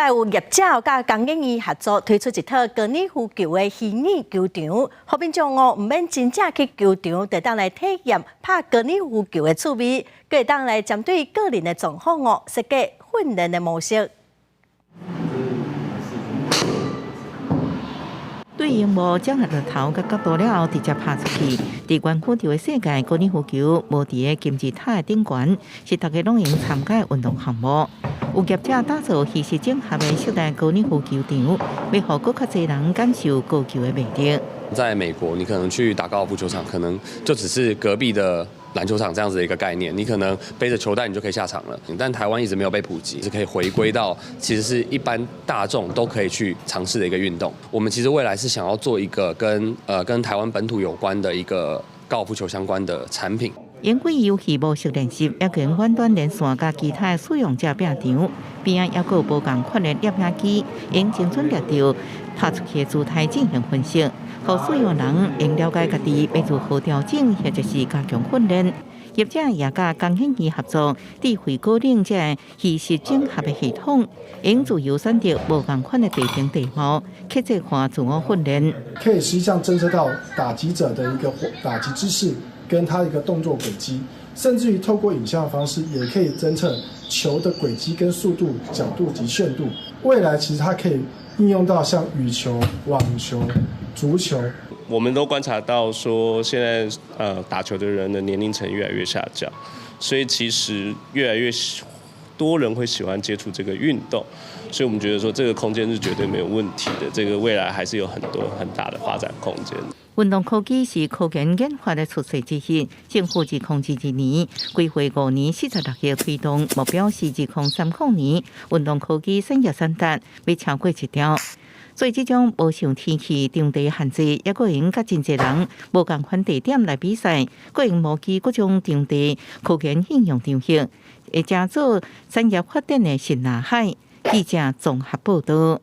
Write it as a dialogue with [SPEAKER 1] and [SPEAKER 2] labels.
[SPEAKER 1] 來有業者佮工研院合作推出一套高爾夫球的虛擬球場，予民眾哦毋免真正去球場，就會當來體驗拍高爾夫球的趣味，閣會當來針對個人的狀況哦設計訓練的模式。
[SPEAKER 2] 對螢幕掌握著頭佮角度了後，直接拍出去。佇元宇宙的世界，高爾夫球無佇个金字塔的頂懸，是大家攏會用參加的運動項目。有業者打造虛實整合的室內高爾夫球場，欲予閣較濟人感受高球的魅力。
[SPEAKER 3] 在美國，你可能去打高爾夫球場，可能就只是隔壁的籃球場這樣子的一個概念，你可能背着球袋你就可以下場了。但台灣一直沒有被普及，是可以回歸到其實是一般大眾都可以去嘗試的一個運動。我們其實未來是想要做一個跟台灣本土有關的一個高爾夫球相關的產品。
[SPEAKER 2] 因為遊戲模式練習，抑閣遠端連線佮其他的使用者拼場，邊仔猶閣有無仝款的攝影機，用精準掠著拍出去的姿態進行分析，予使用人會了解家己欲如何調整，或者是加強訓練。業者也佮工研院合作，智慧果嶺這个虛實整合的系統，用自由選擇無仝款的地形地貌，客製化自我訓練。
[SPEAKER 4] 可以實際上偵測到打擊者的一個打擊姿勢，跟他一個動作軌跡，甚至於透過影像的方式，也可以偵測球的軌跡跟速度、角度及旋度。未來其實它可以應用到像羽球、網球、足球。
[SPEAKER 5] 我們都觀察到說，現在打球的人的年齡層越來越下降，所以其實越來越多人會喜歡接觸這個運動，所以我們覺得說這個空間是絕對沒有問題的，這個未來還是有很多很大的發展空間。
[SPEAKER 2] 運動科技是科研研發的趨勢之一。政府2022年規劃5年46億推動，目標是2030年運動科技產業產值欲超過1兆。所以這種無受天氣、場地限制，抑閣會用佮真濟人無仝款地點來比賽，閣用模擬各種場地科研應用場域，會成做產業發展的新藍海。記者綜合報導。